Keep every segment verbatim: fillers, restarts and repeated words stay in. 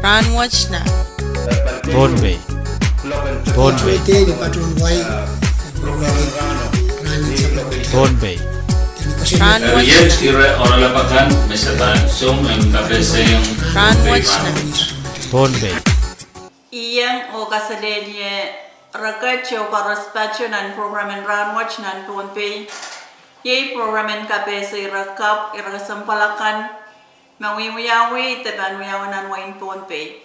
Rahnwet nan Pohnpei. Pohnpei. Pohnpei. Rahnwet nan Pohnpei. Ieng oh kaselehlie reket oh koaros pato nan prokram en Rahnwet nan Pohnpei. Iei prokram en kapehse ire kapw, ire kesempwal akan me wiewiawi de pahn wiawi nan wehin Pohnpei.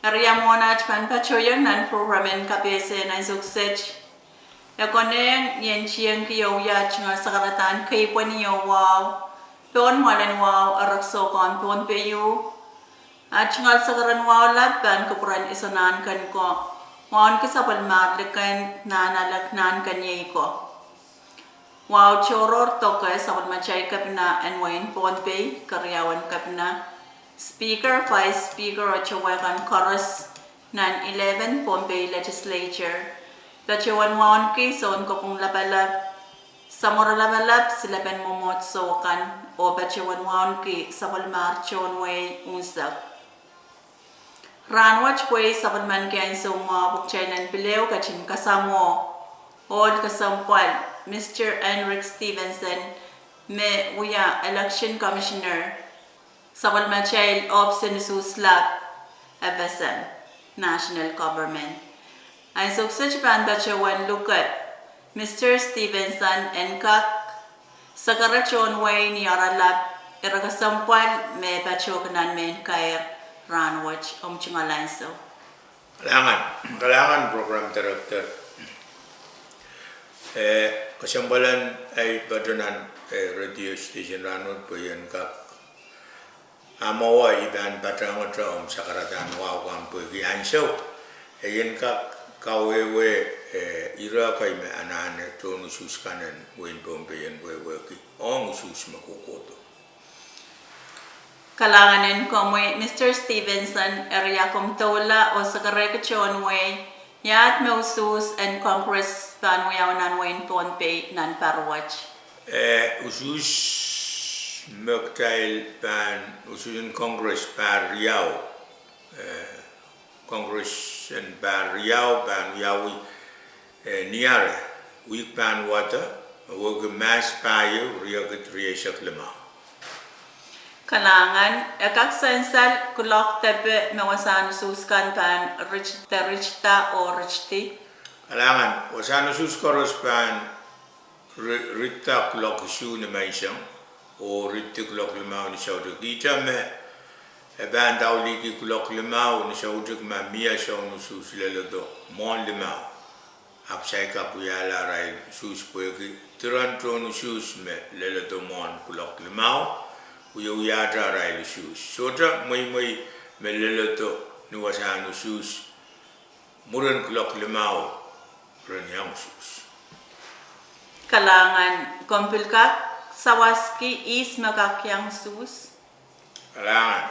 Eri ia mwohn aht pahn patohiong nan prokram en kapehse nan ansou kiset, e konehng I en tiengki oh wia tungoal sakaradahn keipweni oh wahu pohn mwoalen wahu, ire kesempwal en Pohnpei ieu. A tungoal sakaradahn wahu lap pahn kupwuren Iso Nahnken ko, wauneki sapwellimar liken Nahnalek Nahnken iei ko. Wahu tohrohr doke sapwellimatail kepina en wehin Pohnpei, keriaun kepina, Speaker, Vice Speaker oh towe kan koaros nan eleven Pohnpei Legislature, patohwan wauneki Sounkopwung Lapalap, Samworo Lapalap, Silepen Mwomwohdiso kan, oh patohwan wauneki sapwellimar tohn wehi unsek. Rahnwet pwe sapwellimanki ansou mwahu pwe kitail en pil ehu ketin kasamwo ohl kesempwal, Mister Henrik Stevenson, me wia Election Commissioner, sapwellimatail ohpis en usuhs lap, FSM, National Government. Ansou kiset I pahn patohwan luke Mister Stevenson en kak sakara tohn wehi ni oaralap, ire kesempwal me patohki nan mehn kair rahnwet. Omw tungoal ansou. Kalahngan, kalahngan prokram director. Eh, kesempwal en ei patohwan nan, eh, radio station rahnwet pwe I en kak amwawa I pahn patehngete omw sakaradahn wahu kan pwehki ansou, e I en kak kawehwe, eh, ire kei me anahne tohn usuhs kan en wehin Pohnpei en wehwehki ong usuhs me kohkohdo. Kalahngan en komwi, Mister Stevenson, eri ia komw doula oh sakarehki tohn wehi, iahd me usuhs en Congress pahn wiawi nan wehin Pohnpei nan pahr wet? Eh, usuhs me kitail pahn, usuhs en Congress pahr riau, eh, Congress en pahr riau pahn wiawi, eh, ni ahr wihk pahn wada, wehwehki Mahs pahieu, riekid rieisek limau. Kalahngan, e kak sansal kuloak depe me wasahn usuhs kan pahn rit, de ritda oh ritdi? Kalahngan, wasahn usuhs koaros pahn ri, ritda kuloak isuh ni menseng oh ritdi kuloak limau ni soutik. Ihte me e pahn daulihki kuloak limau ni soutik ma mie soun usuhs leledo mwohn limau, ahpw saik kak wiahla arail usuhs pwehki diren tohn usuhs me leledo mwohn kuloak limau wiewiahte arail usuhs. Sohte mweimwei me leledo ni wasahn usuhs mwurin kuloak limau ren iang usuhs. Kalahngan, komw pil kak sawaski ihs me kak iang usuhs? Kalahngan.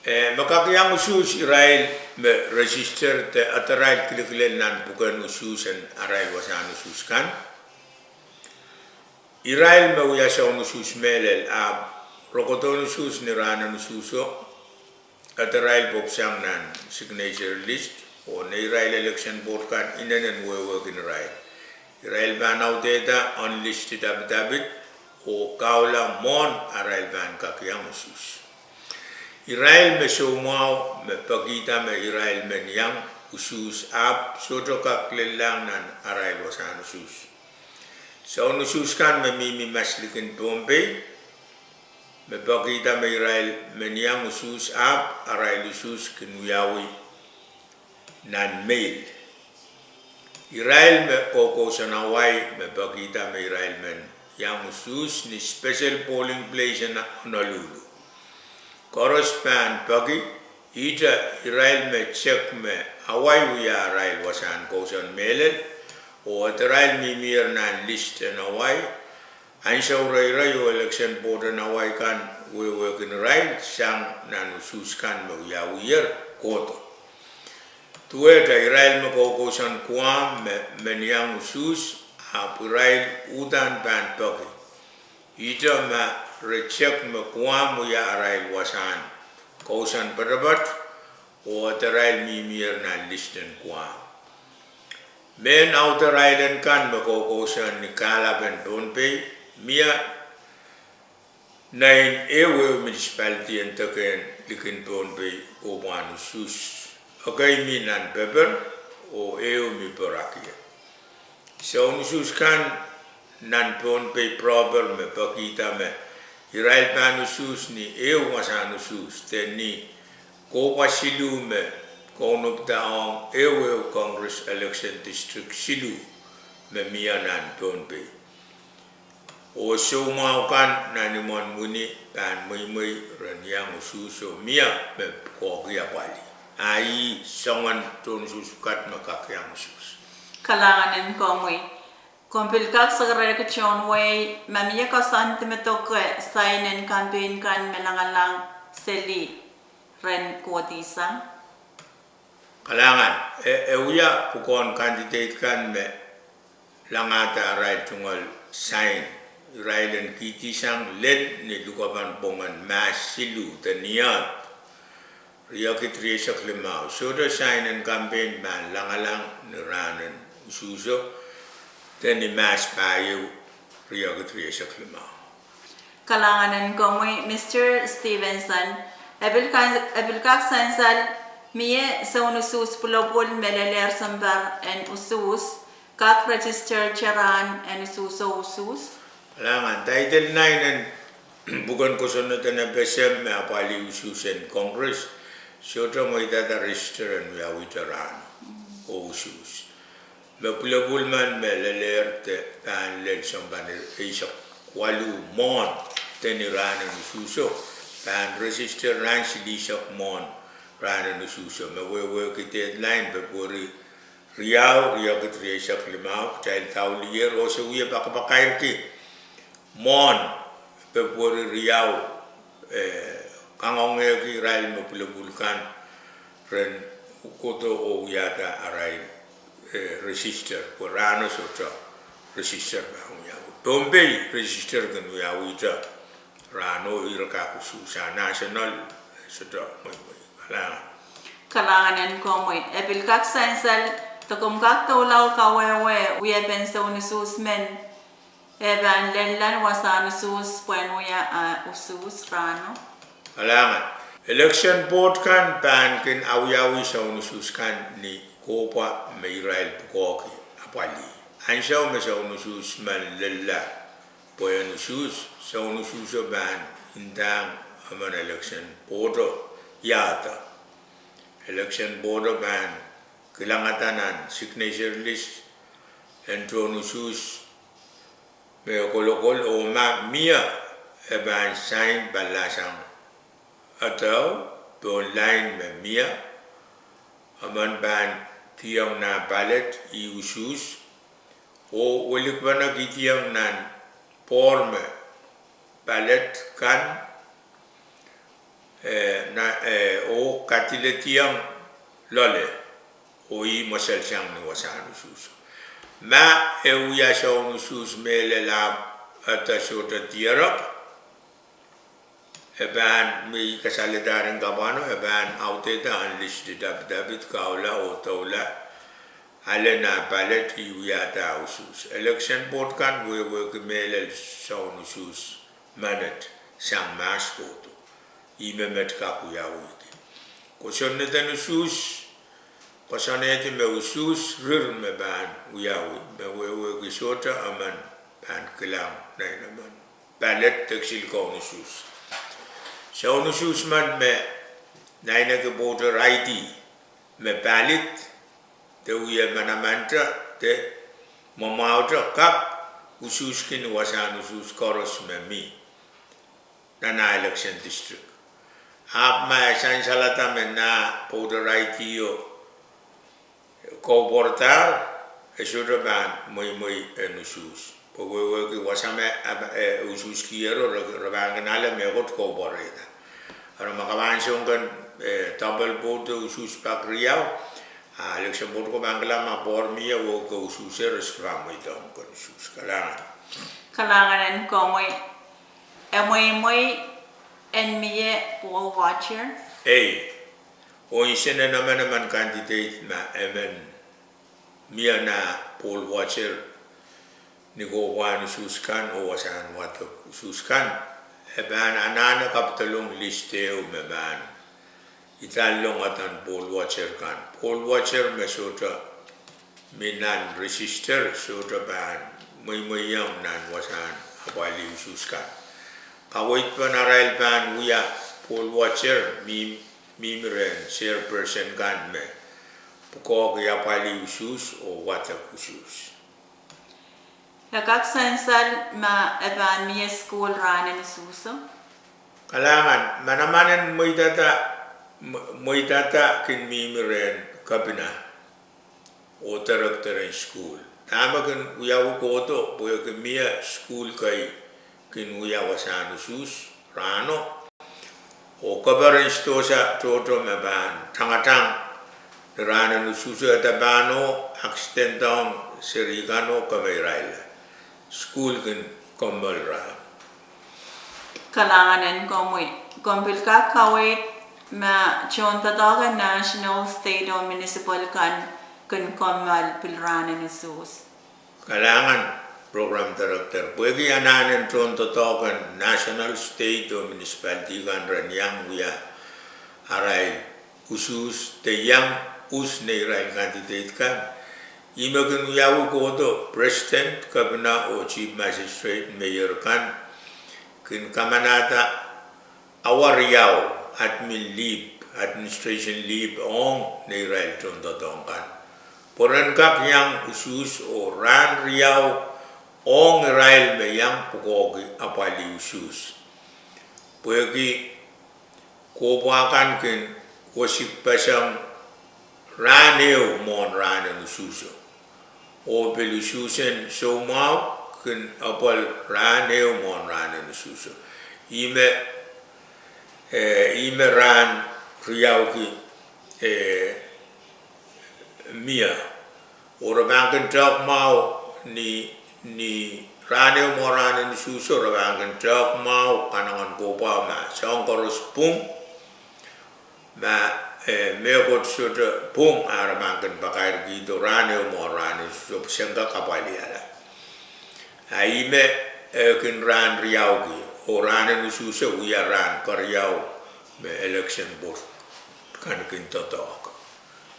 Eh, me kak iang usuhs irail me register de adarail kilikilel nan pwuken usuhs en arail wasahn usuhs kan. Irail me wia soun usuhs mehlel, ahpw rokodohn usuhs ni rahnen usuhso, adarail pwupwusang nan signature list, oh neirail election board kan inenen wehwehkin irail. Irail pahn audehda unlisted affidavit oh kahula mwohn arail pahn kak iang usuhs. Irail me soumwahu me pekihda me irail men iang usuhs ahpw sohte kak lellahng nan arail wasahn usuhs. Soun usuhs kan me mihmi maslikin Pohnpei me pekihda me irail men iang usuhs ahpw arail usuhs kin wiawi nan mail. Irail me koukousoan Hawaii me pekihda me irail men iang usuhs ni special polling place en Honolulu, koaros pahn peki. Ihte irail me check me Hawaii wia arail wasahn kousoan mehlel oh adarail mihmier nan list en Hawaii, ansou reirei oh election board en Hawaii kan wehwehkin irail sang nan usuhs kan me wiawier kohdo. Duwehte irail me koukousoan Guam me men iang usuhs, ahpw irail uhdahn pahn peki. Ihte ma re check me Guam wia arail wasahn kousoan poatopoat, oh adarail mihmier nan list en Guam. Mehn audarail en kan me kokousoan ni kahlapen Pohnpei, mie nein ehu ehu municipality en dekehn likin Pohnpei kohpwahn usuhs. Ekei mi nan paper, oh ehu mi porakie. Soun usuhs kan nan Pohnpei proper me pekihda me irail pahn usuhs ni ehu wasahn usuhs, de ni kohpwa siluh me kaunopda ong ehu ehu Congress election district siluh me mie nan Pohnpei. Oh soumwahu kan nan imwen wini pahn mweimwei ren iang usuhs oh mie me pwukoahki apwalih. A ih soangen tohn usuhs pwukat me kak iang usuhs. Kalahngan en komwi. Komw pil kak sakarehki tohn wehi ma mie koasoandi me doke sainen campaign kan me langalang seli ren kohdihsang? Kalahngan, e, e wia pwukoahn candidate kan me langada arail tungoal sain, irail en kihdihsang lel ni lukepen pwungen Mahs siluh de ni ahd, riekid rieisek limau. Sohte sainen campaign pahn langalang ni rahnen usuhso, de ni Mahs pahieu, riekid rieisek limau. Kalahngan en komwi, Mister Stevenson. E pil kan, e pil kak sansal, mie soun usuhs pwulopwul me lelehr sounpar en usuhs kak register te rahn en usuhso usuhs? Kalahngan, title nine en pwuken kosonned en FSM me apwalih usuhs en Congress, sohte mweidada register en wiawihte rahno oh usuhs. Me pwulopwul men me lelehr de pahn lel sounpar ni eisek waluh mwohn de ni rahnen usuhso, pahn register rahn silihsek mwohn rahnen usuhso. Me wehwehki deadline Pwebruari riau, riekid rieisek limau, kitail daulier oh se wie pakapakairki mwohn Pwebruari riau, eh, kangoangehki irail me pwulopwul kan ren kohdo oh wiahda arail, eh, register, pwe rahno sohte register pahn wiawi. Pohnpei register kin wiawihte rahno, ira kak usuhs, a national sohte mweimwei. Kalahngan. Kalahngan en komwi. E pil kak sansal, de komw kak doula kawehwe wiepen soun usuhs men, e pahn lella wasahn usuhs pwehn wia, ah, usuhs rahno? Kalahngan. Election board kan pahn kin awiawi soun usuhs kan ni kohpwa me irail pwukoahki apwalih. Ansou me soun usuhs men lella pwehn usuhs, soun usuhso pahn ndahng emen election boardo iahdo. Election boardo pahn kilangada nan signature list en tohn usuhs me kolokol oh ma mie, e pahn sain pallahsang edeo pohn lain me mie. Emen pahn kihdiong nah palet, ih usuhs, oh welikpene kihdiong nan poahr me palet kan, eh, na, eh, oh kadilediong loale, oh ih mweselsang ni wasahn usuhso. Ma e wia soun usuhs mehlel ahpw ede sohte dierek, e pahn, me I kasalehda ren kapwano, e pahn audehda unlisted affidavit, kahula oh doula ale nah palet, ih wiahda usuhs. Election board kan wehwehki mehlel soun usuhs menet sang mahs kohdo. Ih me met kak wiawihki. Kosonned en usuhs, koasoanehdi me usuhs rir me pahn wiawi, me wehwehki sohte emen pahn kilang nain emen palet de kisinlikou usuhs. Soun usuhs men me naineki voter ID me palet de wie manamante de mwamwahute kak usuhski ni wasahn usuhs koaros me mi nan ah election district. Ahpw ma e sansalada me nah voter ID o koupwuradahr, e sohte pahn mweimwei en usuhs. Pwe wehwehki wasa me, eh, usuhskihero, re, re pahn kin ale mehkot koupwurada. Eri ma ke pahn song ken, eh, double vote usuhs pak riau, ah, election board ko pahn kilang ma poahr mie oh ke usuhs, re sohte pahn mweidohng ken usuhs. Kalahngan. Kalahngan en komwi. E mweimwei en mie poll watcher? Ei, oh nsenen emenemen candidate ma emen mie nah poll watcher ni kohpwahn usuhs kan oh wasahn wadek usuhs kan, e pahn anahne kapidelong list ehu me pahn idallong adan poll watcher kan. Poll watcher me sohte mi nan register sohte pahn mweimweiong nan wasahn apwalih usuhs kan. Kaweid pahn arail pahn wia poll watcher mihmi rehn chairperson kan me pwukoahki apwalih usuhs oh wadek usuhs. E kak sansal ma e pahn mie sukuhl rahnen usuhso? Kalahngan, manaman en mweidada, mweidada kin mihmi rehn kepina oh director en sukuhl. Dahme kin wiawi kohdo pwehki mie sukuhl kei kin wia wasahn usuhs rahno, oh keper en sidohsa tohto me pahn tangatang ni rahnen usuhso, e de pahn oh accident ong seri kan oh kemeirailla. Sukuhl kin kommoal rahn. Kalahngan en komwi. Komw pil kak kaweid ma tohndoadoahk en national, state oh municipal kan kin kommoal pil rahnen usuhs? Kalahngan, Program Director. Pwehki anahnen tohndoadoahk en national, state oh municipality kan ren iang wia arail usuhs de iang us neirail candidate kan, ih me kin wiawi kohdo president, kepina oh chief magistrate, mayor kan kin kamanahda awa riau admin leave, administration leave ong neirail tohndoadoahk kan, pwe ren kak iang usuhs oh rahn riau ong irail me iang pwukoahki apwalih usuhs. Pwehki kohpwa kan kin wesikpeseng rahn ehu mwohn rahnen usuhso, oh pil usuhsen soumwahu kin apwal rahn ehu mwohn rahnen usuhso. Ih me, eh, ih me rahn riauki, eh, mie. Oh re pahn kin tehk mwahu ni, ni rahn ehu mwohn rahnen usuhso, re pahn kin tehk mwahu kanengen kohpwa ma soahng koaros pwung, ma, eh, mehkot sohte pwung, a re pahn kin pakairkihdo rahn ehu mwohn rahnen usuhso pwe se kak apwalihala. A ih me, eh, kin rahn riauki, oh rahnen usuhso wia rahn keriau me election board kan kin doadoahk.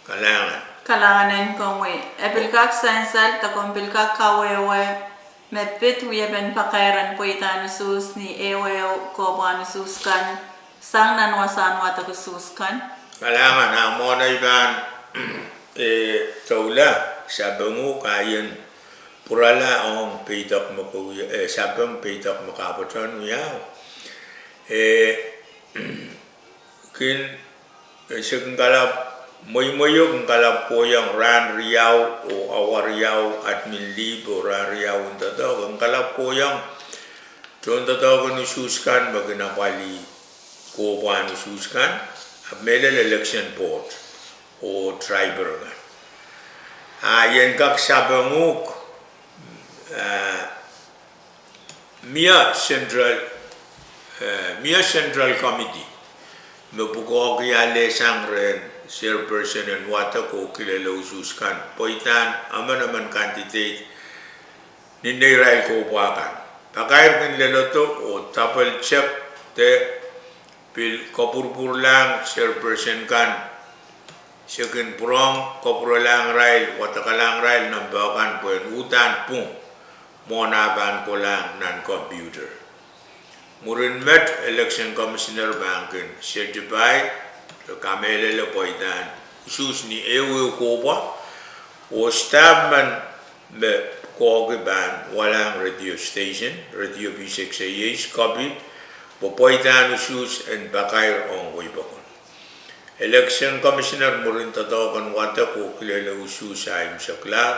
Kalahngan. Kalahngan en komwi. E pil kak sansal de komw pil kak kawehwe me pid wiepen pakair en pweidahn usuhs ni ehuehu kohpwahn usuhs kan sang nan wasahn wadek usuhs kan? Kalahngan, a mwohn ei pahn, eh, doula, sapeng uhk, a I en pwurala ong peidek me ke wia, eh, sapeng peidek me ke patohwan wiahu. Eh, kin, eh, se kin kalap, mweimwei o kin kalap kohiong rahn riau oh awa riau admin leave oh rahn riau en doadoahk, kin kalap kohiong tohndoadoahk en usuhs kan me kin apwalih kohpwahn usuhs kan, ahpw mehlel election board oh tribal kan. A I en kak sapeng uhk, ah, mie central, eh, mie central committee me pwukoahki alehsang rehn chairperson en wadek oh kilel usuhs kan pweidahn emenemen candidate ni neirail kohpwa kan. Pakair kin leledo oh double check de pil kopwurupwurlahng chairperson kan, se kin pwurehng kopwurelahng irail, wadekalahng irail nempe kan pwehn uhdahn pwung mwohn ah pahn kolahng nan computer. Mwurin met election commissioner pahn kin certify, kamehlele pweidahn usuhs ni ehuehu kohpwa, oh staff men me pwukoahki pahn walahng radio station, radio V six A H, copy pwe pweidahn usuhs en pakair ong weipokon. Election commissioner mwurin doadoahk en wadek oh kilel usuhs a imwseklahr,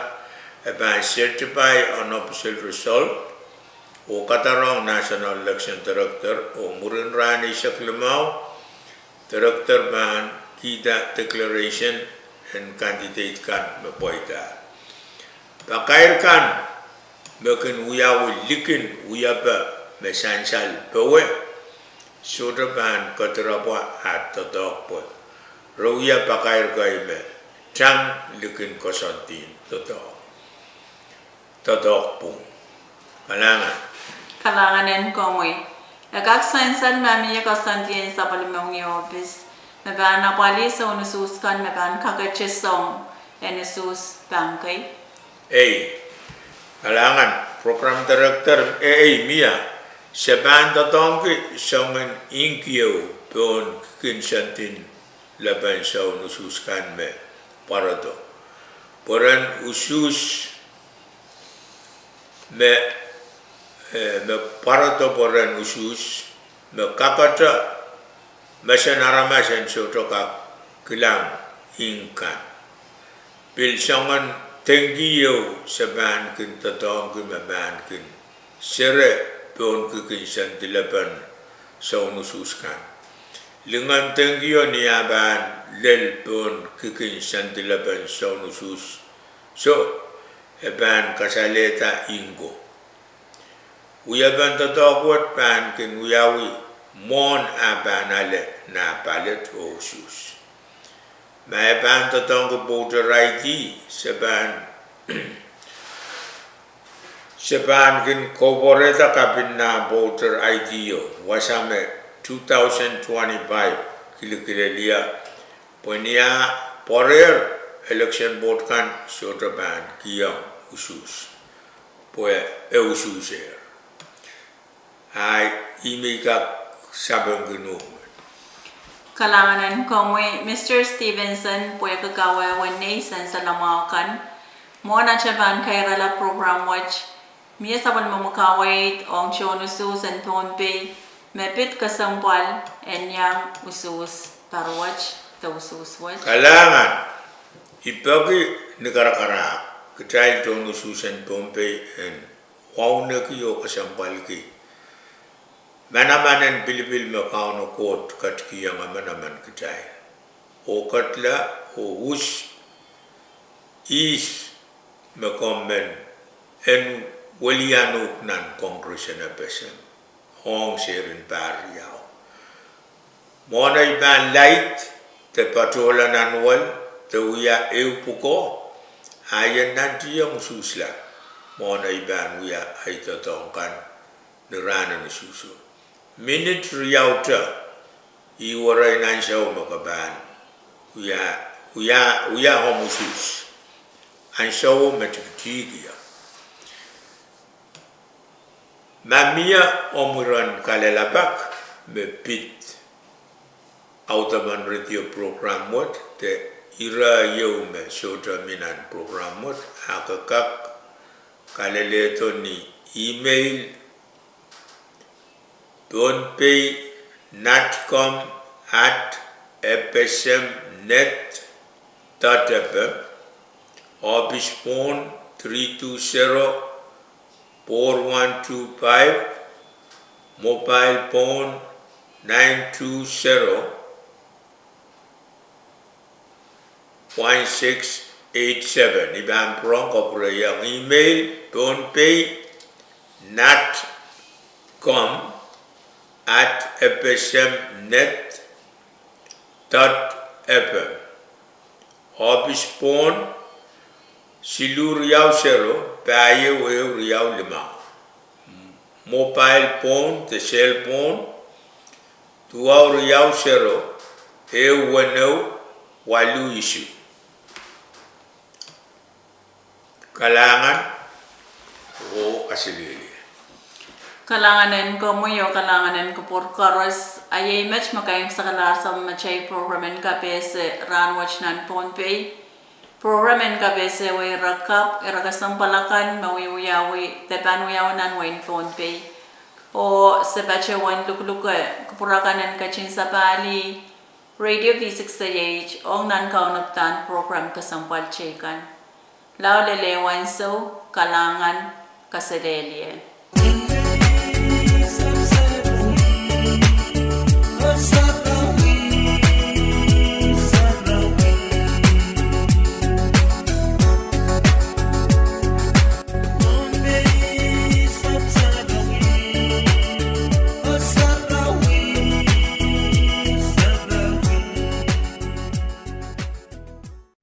e pahn certify unofficial result oh kadarohng National Election Director, oh mwurin rahn eisek limau, Director pahn kihda declaration en candidate kan me pweida. Pakair kan me kin wiawi likin wiepe me sansal powe, sohte pahn kedirepwa ah doadoahk pwe re wia pakair kei me tang likin koasoandi doadoahk. Doadoahk pwung. Kalahngan. Kalahngan en komwi. E kak sansal ma mie koasoandi en sapwellime ohpis me pahn apwalih sounusuhs kan me pahn kakete song en usuhs pahn kei? Ei, kalahngan, program director, ei, mie. Se pahn doadoahngki songen ink ieu pohn kikin sendin lepen sounusuhs kan me pwarodo. Pwe ren usuhs me, eh, me pwarodo pwe ren usuhs me kakete, mesen aramas en sohte kak kilang ink kan. Pil songen dengki ieu se pahn kin doadoahngki me pahn kin sere pohn kikin sendin lepen sounusuhs kan. Lingen dengkio ni ah pahn lel pohn kikin sendin lepen sounusuhs, soh, e pahn kasalehda inko. Wiepen doadoahk wet pahn kin wiawi mwohn ah pahn ale nah palet oh usuhs. Ma e pahn doadoahngki voter I D, se pahn, se pahn kin koupwourehda kapin nah voter I D o, wasa me two thousand twenty-five kilikilel ie, pwe ni ah pwarehr, election board kan sohte pahn kihong usuhs pwe e usuhsehr. Ahi, ih me I kak sapengki uhk. Kalahngan en komwi, Mister Stevenson, pwehki kawehwe nei sansal mwahu kan. Mwohn atail pahn kairala program wet, mie sapwellimomwi kaweid ong tohn usuhs en Pohnpei me pid kesempwal en iang usuhs pahr wet de usuhs wet? Kalahngan, I peki ni karakarahk kitail tohn usuhs en Pohnpei en wauneki oh kesempwalki manaman en pilipil me Kauno Koht ketikihong manaman kitail, oh ketla, oh us ihs me komw men en welian uhk nan Congress en FSM ong seirin pahr riau. Mwohn ei pahn light de patohla nan wel de wia ehu pwuko, a I en nantihong usuhsla mwohn ei pahn wia ei doadoahk kan ni rahnen usuhso. Minit riau te, ih werei nan ansou me ke pahn wia, wia, wia omw usuhs ansou me tikitiko. Ma mie omw iren kalelapak me pid audepen radio program wet de ire ieu me sohte mi nan program wet, a ke kak kalelehdo ni email, Pohnpei natcom at FSM net dot FM, ohpis pwon three two zero four one two five, mobile pwon nine two zero one six eight seven. I pahn pwurehng kapwurehiong email Pohnpei natcom at FSM net dot FM. Ohpis pwon siluh riau sero pahieu ehu riau limau. Mobile pwon de cell pwon duwau riau sero ehu weneu waluh isuh. Kalahngan oh kaselehlie. Kalahngan en komwi oh kalahngan en kupwur koaros. A iei met me kaimwisekala ahnsou me atail program en kapehse rahnwet nan Pohnpei. Program en kapehse wei ire kapw, ire kesempwal akan me wiewiawi de pahn wiawi nan wehin Pohnpei. Oh se patohwan lukluke kupwur akan en ketin sapahlih Radio V six A H ong nan kaunopadahn program kesempwal teikan. Lao lel ehu ansou, kalahngan, kaselehlie.